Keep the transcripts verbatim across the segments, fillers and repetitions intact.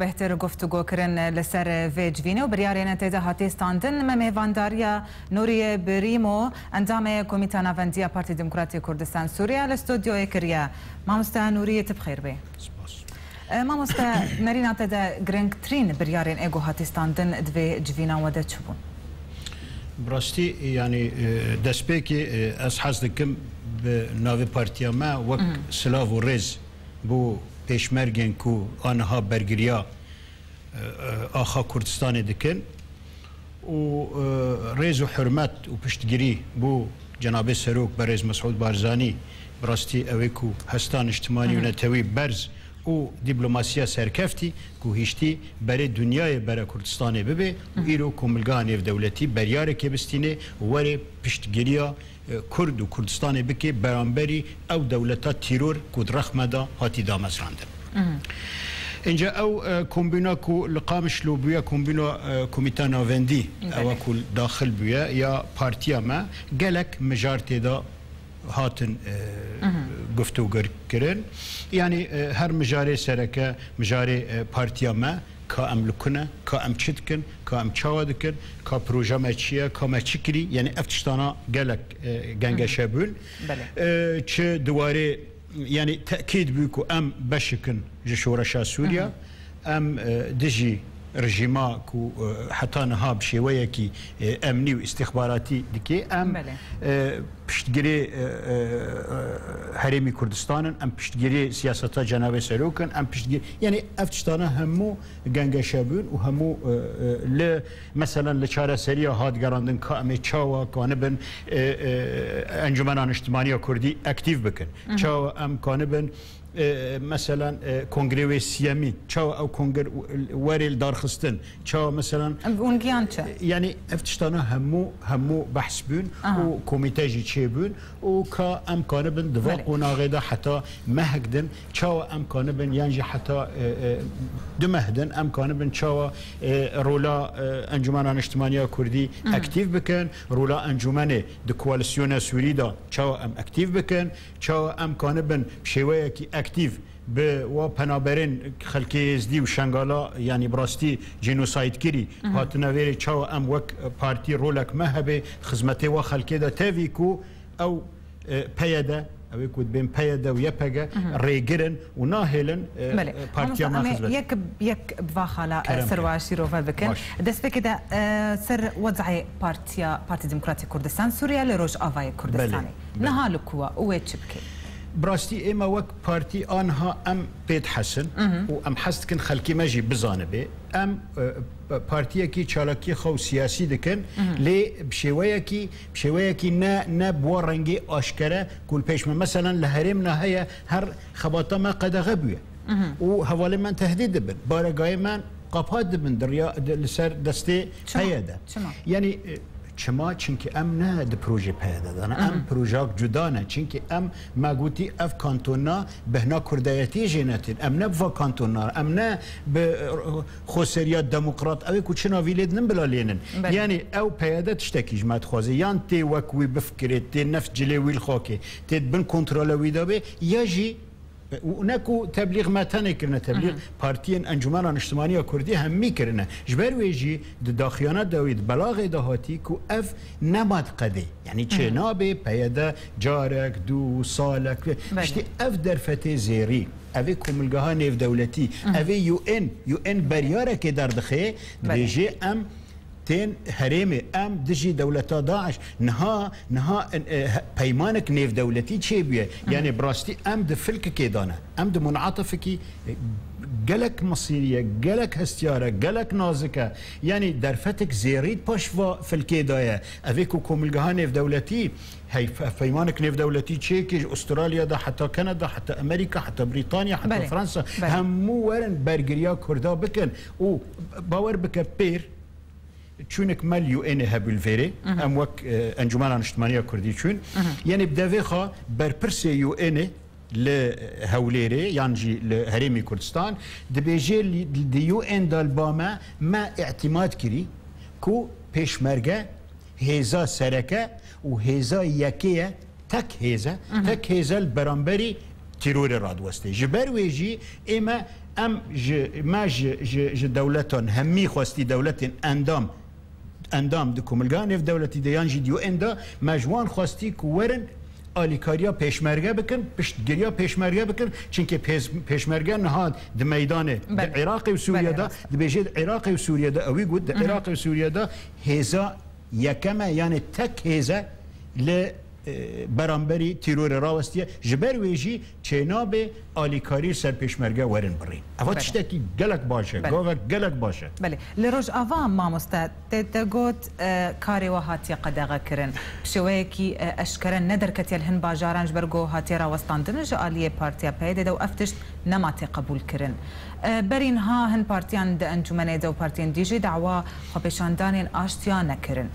Bêhtir guftûgo kirin li ser vê civînê û biryarên tê de hatî standin. Me mêvandariya Nûriyê Birîmo, endamê Komîta Navendî ya Partî Demokratî Kurdistan Sûriye li stûdyoyê kiriye. Mamoste Nûriyê, tu bi xêr bê. Spas. E, mamoste, nerîna te de girîngtirîn biryarên ê ku hatî standin di vê civîna we de çi bûn? Bi rastî, yanî, e, destpêkê, e, ez hez dikim bi navê partiya me wek silav û rêz bo pêşmergên ku aniha bergiriya, e, e, axa Kurdistanê dikin û, e, rêz û hurmet û piştgirî bo cenabê Serok Berêz Mesûd Barzanî, bi rastî ew ê ku hesta niştimanî û netewî berz û dîplomasiya serkeftî ku hiştî berê dinyayê bere Kurdistanê bibe û îro komilgeha nêvdewletî beryarekê bistîne û were piştgiriya e, Kurd û Kurdistanê bike beramberî ew dewleta tîror ku di rex me de hatî damezrandin. Înca ew, e, kombîna ku li Qamişlo bûye, kombîna, e, Komîta Navendî, ewa ku daxil bûye ya partiya me, gelek mijar tê de hatin, e, guftûgir kirin. Yanî, e, her mijarê sereke, mijarê, e, partiya me, ka em li ku ne, ka em çi dikin, ka em çawa dikin, ka proja me çi ye, ka me çi kirî, yanî ev tiştana gelek, e, gengeşe bûn. Belê. E, çi di warê, yanî tekîd bû ku em beşik in ji şoreşa Sûriye, em, e, dijî rejîma ku, e, heta niha bi şêweyekî, e, emnî û îstixbaratî dike, em, Belê. e, piştgirê, e, e, e, Herêmî Kurdistan in, em piştgirê siyaseta Cenabê Serok in, em piştgir-, yanî ev tiştana hemû gengeşe bûn û hemû, e, e, li, meselen li çareseriya hat gerandin ka em ê çawa kanibin, e, e, Encûmena Niştimaniya Kurdî aktîf bikin. Çawa em kanibin, e, meselen, e, kongrê wê siyemî, çawa ew konger werê li dar xistin, çawa meselen, Ev hûn giyan çi? e, yanî ev tiştana hemû, hemû behs bûn Aha. û komîte jî çêbûn û ka em kanibin di va Belê. qonaxê de heta mehek din, çawa em kanibin yan jî heta, e, e, du meh din, em kanibin çawa, e, rola, e, Encûmena Niştimaniya Kurdî aktîf bikin, rola encûmenê di koalîsyona Sûrî de çawa em aktîf bikin, çawa em kanibin bi şêweyekî aktîf bi wa penaberên xelkê Êzdî û Şengala, yanî bi rastî jenosaydkirî, hatine vêrê, çawa em wek partî rolek me hebe, xizmetê wa xelkê de tevî ku ew, e, P Y D, ew ê ku dibên P Y D û Y P G rêgir in û nahêlin, e, Belê. e, partiya Mamoste, me em ê xizmet. yek, yek bi va xala, e, Kerem ser ke. wa şîrove bikin. Baş. Destpêkê de, e, ser wezayê partiya, Partî Demokratî Kurdistan Sûriye li Rojavayê Kurdistanê. Belê. Niha li ku we û wê çi bike? Bi rastî ême wek partî aniha em pê dihesin û em hez dikin xelkê me jî bizanibe. Em, e, p-, partiyekî çalakiyê xwe û siyasî dikin, lê bi şêweyekî, bi şêweyekî ne, ne bi wa rengê aşkere ku li pêş me. Meselen li herêmna heye her xebata me qedexe bûye. Û hevalên me tehdît dibin. Baregayê me qapat dibin di riya, di, li ser destê Çima? P Y D. Çima? Yanî, e, çima? Çimkî em ne di projê P Y D de ne. Em projak cuda ne. Çimkî em, me gotî, ev kantona bêhna kurdayetiyê jê netin. Em ne bi va kantona, em ne bi, e, xweseriya demokrat, ew ê ku çi navî lê dinin bila lênin. Belê. Yanî ew P Y D tiştekî ji me dixwaze. Yan tê wek wî bifikirê, tê neft cilê wî li xakê, tê di bin kontrola wî de be, ya jî û ne ku teblîx me tenê kirine, teblîx partiyên Encûmena Niştimaniya Kurdî hemî kirine. Ji ber wê jî di daxiyana dawî, di belaxê de hatî ku ev nema diqedê. Yanî çê nabe, P Y D carek, du, salek, Belê. piştî ev derfetê zêrî, ev ê komilgeha nêvdewletî, ev ê U N, U N beryarekê derdixe, Belê. dibêje em tên herêmê, em dijî dewleta DAIŞ. Niha, niha, e, he-, peymanek nêvdewletî çêbûye. Yanî bi rastî em di filkikê de ne. Em di munatifikî, e, gelek misîrî ye, gelek hestiyar e, gelek nazik e. Yanî derfetek zêrî paş va filkê de ye. Ev ê ku komilgeha nêvdewletî, hey, fe-, peymanek nêvdewletî çêkir, ji Australya de heta Kanada, heta Amerîka, heta Brîtanya, heta Belê, Fransa, belê. hemû werin bergiriya Kurda bikin û bawer bike pêr, çûnik me li U N'ê hebû li vêrê. Em wek, e, Encûmena Niştimaniya Kurdî çûn. Yanî bi devê xwe berpirsê U N'ê li Hewlêrê yan jî li Herêmî Kurdistan dibêje, li, di U N de li ba me, me îtîmat kirî ku pêşmerge hêza sereke û hêza yekê ye, tek hêz e, tek hêz e li beramberî tîrorê radiwestê. Ji ber wê jî ê me Em ji, me ji, ji, ji dewletan hemî xwestî dewletên endam, endam di Komilgeha Nêvdewletî de yan jî di U N de me ji wan xwestî ku werin alîkariya pêşmerge bikin, piştgiriya pêşmerge bikin. Çimkî pêş-, pêşmerge niha di meydanê, di Belê. Iraqê û Sûriye Belê, de, rast e. Dibêje di Iraqê û Sûriye de, ewî got, di Hı hı. Iraqê û Sûriye de hêza yekem e, yanî tek hêz e li, e, beramberî terorê rawestiye. Ji ber wê jî çênabe alîkarî li ser pêşmerge werin birîn. Eva Belê. Tiştekî gelek baş e, Belê. Gavek gelek baş e. Belê. Li Rojava, mamoste, te, te got, e, karê we hatiye qedexe kirin. Bi şêweyekî, e, eşkere nederketiye li hin bajaran ji ber ku hatiye rawestandin ji aliyê Partiya P Y D de û ev tişt nema tê qebûl kirin. E, berî niha hin partiyan di encûmenê de û partiyên dî jî dawa xwepêşandanên aştiya nekirin.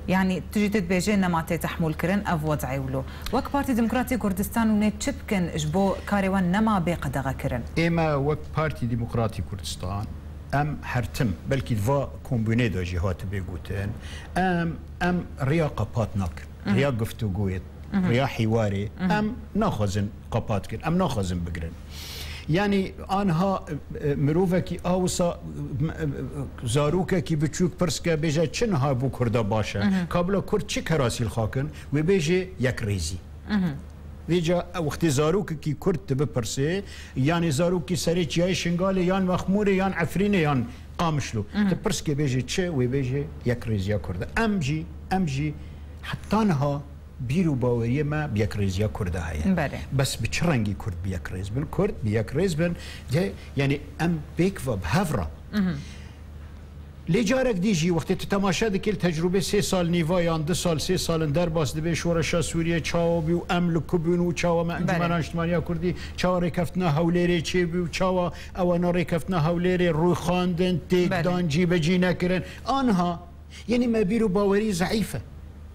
Yanî tu jî tu dibêjê nema tê tehmûl kirin ev wed'ê wilo. Wek Partî Demokratî Kurdistan hûn ê çi bikin ji bo karê we nema bê qedexe kirin? Ê me wek Partî Demokratî Kurdistan, em her tim, belkî di va kombûnê de jî hatibê gotin, em, em riya qepat nakin. Hı hı. Riya guftûgoyê, Hı hı. Riya hîwarê, Hı hı. Em naxwazin qepat kin, em naxwazin bigirin. Yanî anha, e, e, mirovekî a wisa, e, e, zarokekî biçûk pirs ke bêje çi niha bo Kurda baş e? Hı hı. Ka bila Kurd çi kerasî li xwe kin? Wê bêje yekrêzî. Hı hı. Vêca wextê zarokekî Kurd tu bipirsê, yanî zarokî serê çiyayê Şingalê yan Mexmûrê yan Efrînê yan Qamişlo. Hı hı. Tu pirs ke bêje çi? Wê bêje yekrêziya Kurd e. Em jî, em jî heta niha bîr û baweriyê me bi yekrêziya Kurda heye. Belê. Bes bi çi rengî Kurd bi yekrêz bin? Kurd bi yekrêz bin, de, yanî em pêk ve bi hev re. Mhm. Lê carek dî jî wextê tu temaşe dikî li tecrûbê sê sal nîva yan du sal, sê sal in derbas dibe şoreşa Sûriyê çawa bû û em li ku bûn û çawa me Belê. Encûmena Niştimaniya Kurdî, çawa rêkeftina Hewlêrê çêbû û çawa ewana rêkeftina Hewlêrê rûxandin, têk Belê. Dan, cîbecî nekirin. Anha Yanî me bîr û bawerî zeîf e.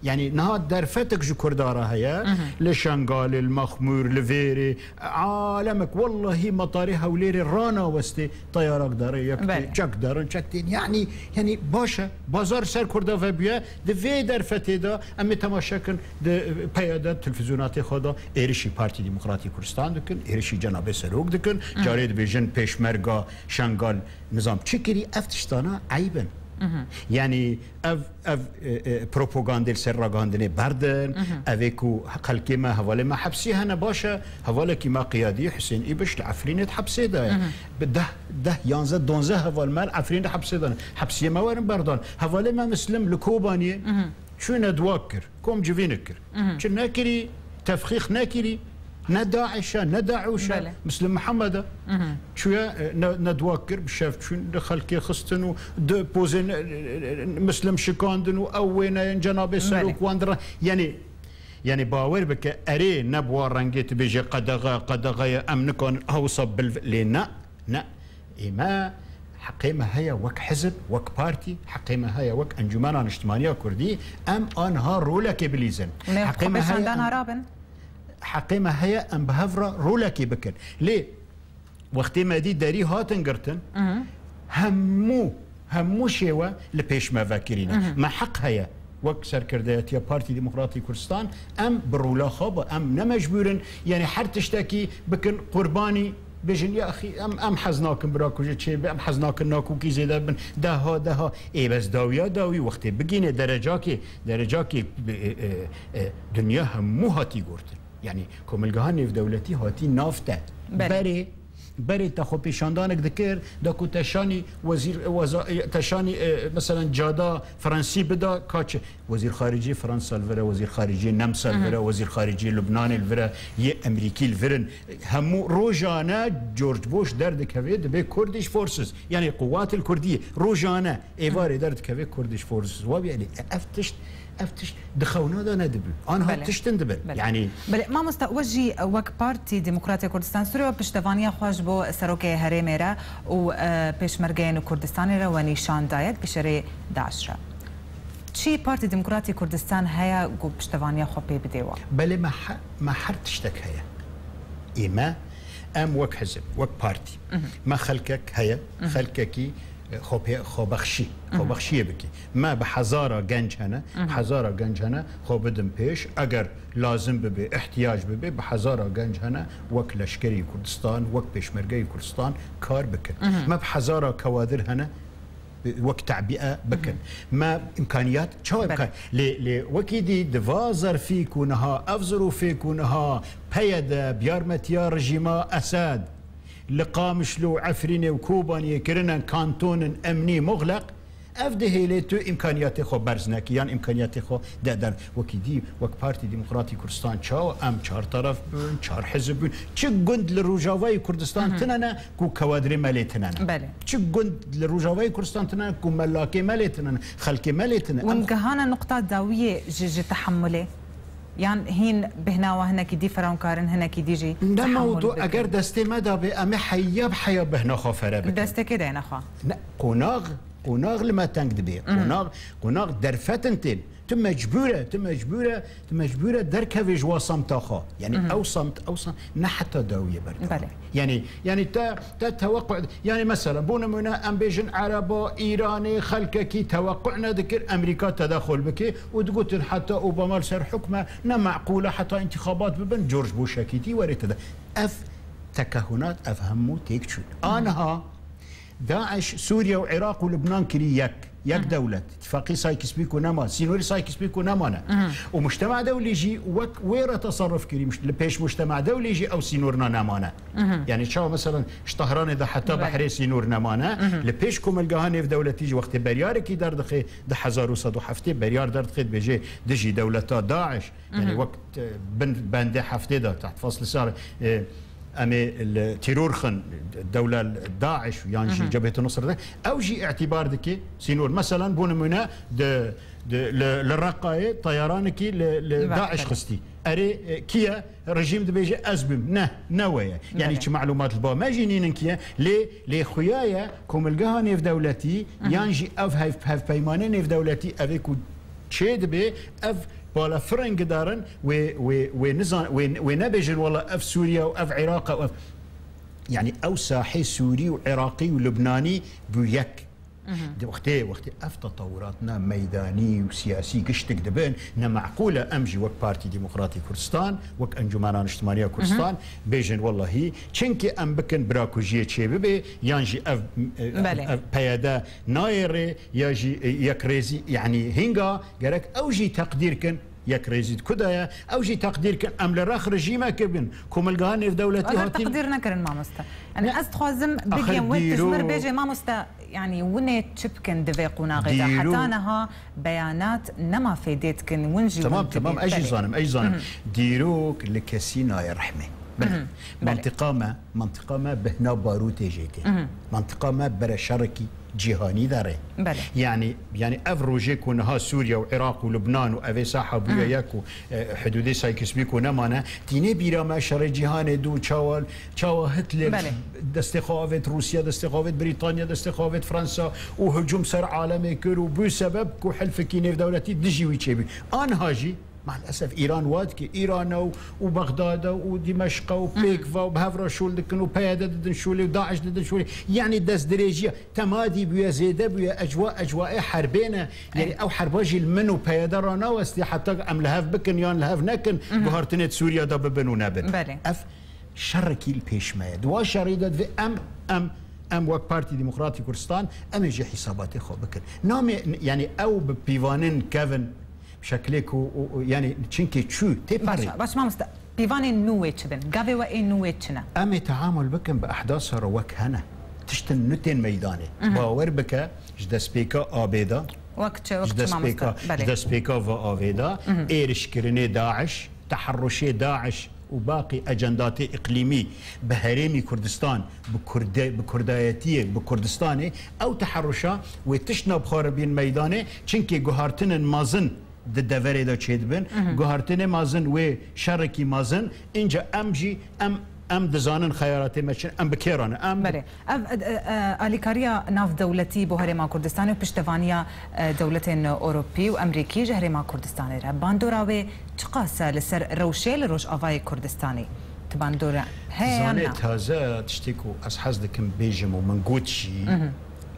Yanî niha derfetek ji Kurda re heye, Mhm. Li Şengalê, li Mexmûr, li Vêrê, alemek, wellahî metarê Hewlêrê ranawestê, teyarak dere, yek tê, Belê. Çek derin, çek tên. Yanî, yanî baş e, bazar ser Kurda vebûye, di vê derfetê de em ê temaşe kin, di peye de, televîzyonatê xwe de êrişî Partî Demokratî Kurdistan dikin, êrişî Cenabê Serok dikin, Mhm. Carê dibêjin pêşmerga Şengal nizam çi kirî, ev tiştana eyb in. Mhm. Yanî ev, ev, e, e, propagandê li ser ragihandinê berdin, Mhm. Ev ê ku xelkê me, hevalê me hepsî hene, baş e, hevalekî me qiyadî Husên Îbiş li Efrînê di hepsê de ye. Mhm. Bi deh, deh, yanzeh, donzeh heval me li Efrînê di hepsê de ne. Hepsiyê me werin berdan. Hevalê me Mislim li Kobaniyê Mhm. çû nedwak kir, komcivînik kir. Mhm. Çi nekirî, tefxîx nekirî, ne DAIŞ e, ne DAIŞ e, Belê. Mislim Mihemed e. Mhm. Çûye, e, ne, nedwak kir, bi şev çûn, li xelkê xistin û di pozên, e, e, e, Mislim şikandin û ew wêneyên Cenabê Belê. Serok wan dire. Yanî, yanî bawer bike, erê ne bi wa rengê tu bêje qedexe, qedexe ye, em nikanin hewsa bil-, lê ne, ne. Ê me, heqê me heye wek hizib, wek partî, heqê me heye wek Encûmena Niştimaniya Kurdî, em anha rolekê bilîzin. Hûn ê Heqê me heye xwepêşandana em rabin? Heqê me heye em bi hev re rolekê bikin. Lê wextê me dî derî hatin girtin, Mhm. hemû, hemû şêwe li pêş me vekirîne. Mhm. Me heq heye wek serkirdeyetiya Partî Demokratî Kurdistan, em bi rola xwe be, em ne mecbûr in, yanî her tiştekî bikin qurbanî, bêjin, ya axî, em, em hez nakin bira ku ji çê be, em hez nakin nakokî zêde bin, deha, deha. Ê, bes dawiya dawî wextê bigîne derecakê, derecakê, e, e, e, dinya hemû hatî gortin. Yanî komilgeha nêvdewletî hatî nav te. Belê. Berê, berê te xwe pêşandanek dikir, da ku te şanî wezîr, weza-, te şanî, e, meselen cada Fransî bida, ka çi? Wezîr xaricî Fransa li vir e, wezîr xaricî Nemsa li vir e, Mhm. Wezîr xaricî Lubnanê li vir e, yê Emerîkî li vir in. Hemû rojane George Bush derdikeve, dibê Kurdish Forces. Yanî quwat el Kurdiyê. Rojane êvarê derdikeve Kurdish Forces. Wa bî, yanî ev tişt, ev tişt di xewna de nedibû. Anha Belê. Tiştin dibin. Belê. Yanî Belê, mamosta, we jî wek Partî Demokratê Kurdistan Sûriye we piştevaniya xwe ji bo Serokê Herêmê re û, e, Pêşmergeyên Kurdistanê re we nîşan daye, di pêşerê DAIŞ re. Çi Partî Demokratî Kurdistan heye ku piştevaniya xwe pê bidê we? Belê me he-, me her tiştek heye. Ê me, em wek hizib, wek partî, Mhm. me xelkek heye, Mhm. xelkekî Xwe pê-, xwebexşî, xwebexşiyê bikî. Me bi hezara genc hene, bi hezara genc hene, xwe bidin pêş. Eger lazim bibe, ihtiyac bibe, bi hezara genc hene, wek leşkerî Kurdistan, wek pêşmergeyê Kurdistan kar bikin. Me bi hezara kewadir hene, wek tebiye bikin. Me imkaniyat, çawa Belê. imkan-, lê, lê wekî dî di va zerfî ku niha, ev zirûfê ku niha P Y D, biyarmetiya rejîma Esed, li Qamişlo û Efrînê û Kobaniyê kirine kantonên emnî muxleq, ev dihêlê tu îmkaniyatê xwe berz nekî, yan îmkaniyatê xwe de der. Wekî dî, wek Partî Demokratî Kurdistan çawa em çar taraf bûn, çar hizib bûn. Çi gund li Rojavayê Kurdistan tine ne ku kewadirê me lê tine ne? Belê. Çi gund li Rojavayê Kurdistan tine ne ku melakê me lê tine ne, xelkê me lê tine? Em Hûn gihane nuqta dawiyê ji, ji tehemulê? Yan hîn bêhna we hinekî dî feramkarin, hinekî dî jî Ne tehemul mewdu, bikin? eger destê me de bê, em ê heya bi heya bêhna xwe fere bikin. Destê kê de ye nexwe? Ne, qonax, qonax li me teng dibe. Qonax, qonax derfetin tên. Tu mecbûr e, tu mecbûr e, tu mecbûr e derkevê ji wa semta xwe. Yani ew semt, ew semt, ne heta dawiyê berdewam. Belê. Yani, yani te, te tewequ, yani mesela, bo nimûne, em bêjin Ereba, Îranê, xelkekî tewequ nedikir Amerîka tedexul bike û digotin heta Obama li ser hukm e, ne meqûl e, heta întîxabat bibin, George Bush-ekî dî were tede. Ev tekehunat, ev hemû têk çûn. Aniha DAIŞ Sûriye û Iraq û Lubnan kirî yek. Yek dewlet. Tifaqî Sykes-Picot nema, sînorî Sykes-Picot nemane. Û mujtema dewlî jî wek wê re teserruf kirî. Muş-, li pêş mujtema dewlî jî ew sînorina nemane. Yani çawa, meselen, ji Tehranê de heta Belê. Behrê sînor nemane. Li pêş komelgeha nêvdewletî jî wextê beryarekî derdixê, du hezar û sed û heftê beryar derdixê, dibêje dijî dewleta DAIŞ. Yani wek, e, bin, bendê heftê de, teht fasli sar, e, em ê li teror xin, dewle DAIŞ yan jî Cebhete Nusre de, ew jî îtîbar dike sînor. Meselen, bo nimûne, di, di, li, li Reqayê teyaranekî li, li Belê, DAIŞ belê. xistî. Erê, e, kî ye? Rejîm dibêje ez bûm. Ne, ne we ye. Yani Belê. çi melumat li ba me jî nînin kî ye. Lê, lê xuya ye, komelgeha nêvdewletî yan jî ev hev-, hevpeymanê nêvdewletî, ev ê ku çê dibe, ev bala firing gidarin, wê, wê, wê nizan-, wê, wê nebêjin, wela ev Sûriye û ev Iraq e û ev, yani ew sahê Sûrî û Iraqî û Lubnanî bû yek. Di wextê, wextê ev tetewuratna meydanî û siyasî giştik dibin, ne meqûl e em jî wek Partî Demokratî Kurdistan, wek Encûmena Niştimaniya Kurdistan bêjin, wellahî, çinkî em bikin birakujiyê çêbibe, yan jî ev, ev, Belê. ev P Y D nayê rê, ya jî, e, yekrêzî, yanî hinga gerek ew jî teqdîr kin, yekrêzî di ku de ye, ew jî teqdîr kin, em li rex rejîmekê bin, komelgeha nêvdewletî Eger hatin. teqdîr nekirin, mamoste. Yani Ne. ez dixwazim Axir bigêm wê tu ji min dîrok bêjê, mamoste, yani winê çi bikin di vê qonaxê de? Dîrok Heta niha beyanat nema fêdê dikin, win jî Tamam, win tamam, dibê. ez jî Belê. zanim, ez jî zanim. Dîrok li kesî nayê rehmê. Belê. Belê. Mantiqa me, mantiqa me bihna barûtê jê tê. Mantiqa me bere şerekî cîhanî de rê. Belê. Yani, yani ev rojê ku niha Sûriye û Iraq û Lubnan û evê saha bûye yek û, e, hidûdê Sykes-Picot nemane, tînê bîra me şerê cîhanê dû çawa, çawa Hitler Belê. destê xwe avêt Rûsya, destê xwe avêt Brîtanya, destê xwe avêt Fransa û hicûm ser alemê kir û bû sebeb ku hilfekî nêvdewletî dijî wî çêbî. Anha jî Maalesef Îran wa dike. Îran e û, û Bexdad e û Dimeşq e û pêk ve û bi hev re şûl dikin û P Y D didin şûlê û DAIŞ didin şûlê. Yanî destdirêjiya temadî bûye, zêde bûye, ecwa, ecwayê herbê ne. Yanî Evet. ew herba jî li min û P Y D re nawestî heta em li hev bikin yan li hev nekin, guhartinê di Sûriye de bibin û nebin. Belê. Ev şerekî li pêş me ye. Di wa şerî de divê em, em, em wek Partî Demokratî Kurdistan, em ê jî hîsabatê xwe bikin. Namê, yanî ew bi pîvanên kevin, Şeklê ku, û, û, yanî çinkê çû tê Baş, perê. baş, mamoste. Pîvanên nû wê çi bin? Gavê we ê nû wê çi ne? Em ê teamul bikin bi ehdasa re wek hene. Tiştin nû tên meydanê. Mhm. Bawer bike, ji destpêka abê de, Wek çi, wek ji çi, mamoste? destpêka, Belê. ji destpêka va avê de, Mhm. êrişkirinê DAIŞ, teherruşê DAIŞ û baqî ecendatê îqlîmî bi herêmî Kurdistan, bi Kurde-, bi Kurdayetiyê, bi Kurdistanê, ew teherruşa wê tiştna bi xwe re bîn meydanê, çinkê guhartinên mezin di deverê de çêdibin. Mhm. Guhartinê mezin wê şerekî mezin, înca em jî, em, em dizanin xeyalatê me çi ne, em bi kê re ne, em Belê. Ev, e, e, alîkariya navdewletî bo Herêma Kurdistanê û piştevaniya, e, dewletên Ewropî û Emerîkî ji Herêma Kurdistanê re, bandora wê çiqas e li ser rewşê li Rojavayê Kurdistanê? Tu bandora heye yan Zanê na? taze tiştê ku ez hez dikim bêjim û min got jî, Mhm.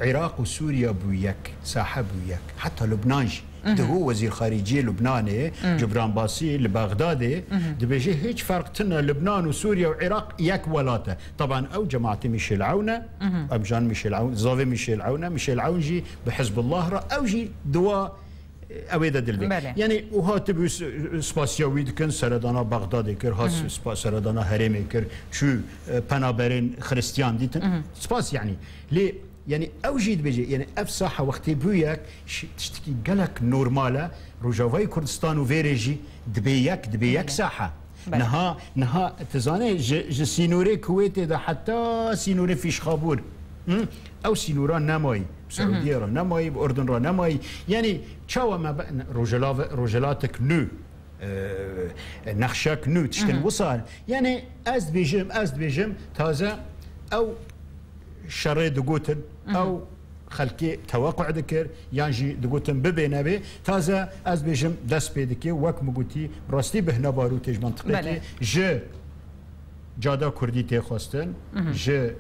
Iraq û Sûriye bû yek, sahe bû yek. Heta Lubnan jî. Diho wezîr xariciyê Lubnanê, Cibran Basî, li Bexdadê, dibêje, hîç ferq tine Lubnan û Sûriye û Iraq yek welat e. Taban ew cemaetê Michel Aoun e, em jan Michel Aoun, zavê Michel Aoun e, Michel Aoun jî bi Hizbullah re, ew jî diwa, ew ê de dilbê. Belê. Yanî û hatibû s-, spasiya wî dikin, seredana Bexdadê kir, hat spa-, seredana herêmê kir, çû, e, penaberên Xiristiyan dîtin. Spas yanî. Lê yanî ew jî dibêje, yanî ev saha wextê bû yek, şi-, tiştekî gelek normal e, Rojavayê Kurdistan û vêrê jî dibê yek, dibê yek Belê. saha. Belê. Niha, niha tu zanê ji, ji sînorê Kuwêtê de heta sînorê Fîşxabûr, hı? Ew sînora nemayî. Bi Siûdiyê re nemayî, bi Urdun re nemayî. Yanî çawa me be-, ne-, Rojhelave-, Rojhelatek nû, e, nexşek nû, tiştin wisa. Yanî ez dibêjim, ez dibêjim, taze ew şerê digotin, ew xelkê tewequ dikir, yan jî digotin bibê nebê. Taze ez bêjim dest pê dike, wek min gotî, bi rastî bihna barûtê ji mentiqekê Belê. ji cada Kurdî tê xwestin, ji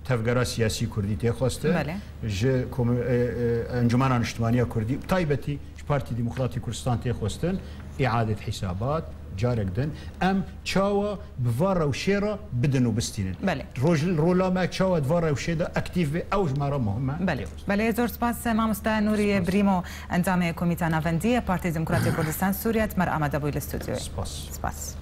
tevgera siyasî Kurdî tê xwestin, Belê. ji komî-, e, e, Encûmena Niştimaniya Kurdî, bi taybetî ji Partî Demokratî Kurdistan tê xwestin, îadet hîsabat, carek din, em çawa bi va rewşê re bidin û bistînin. Belê. Roj-, rola me çawa di va rewşê de aktîf be, ew ji me re muhim e. Belê. Belê, zor spas, mamoste Nûrî Spas. Brîmo, endamê Komîta Navendî yê Partî Demokratî Kurdistan Sûriye, di me re amade bûyî li stûdyoyê. Spas. Spas.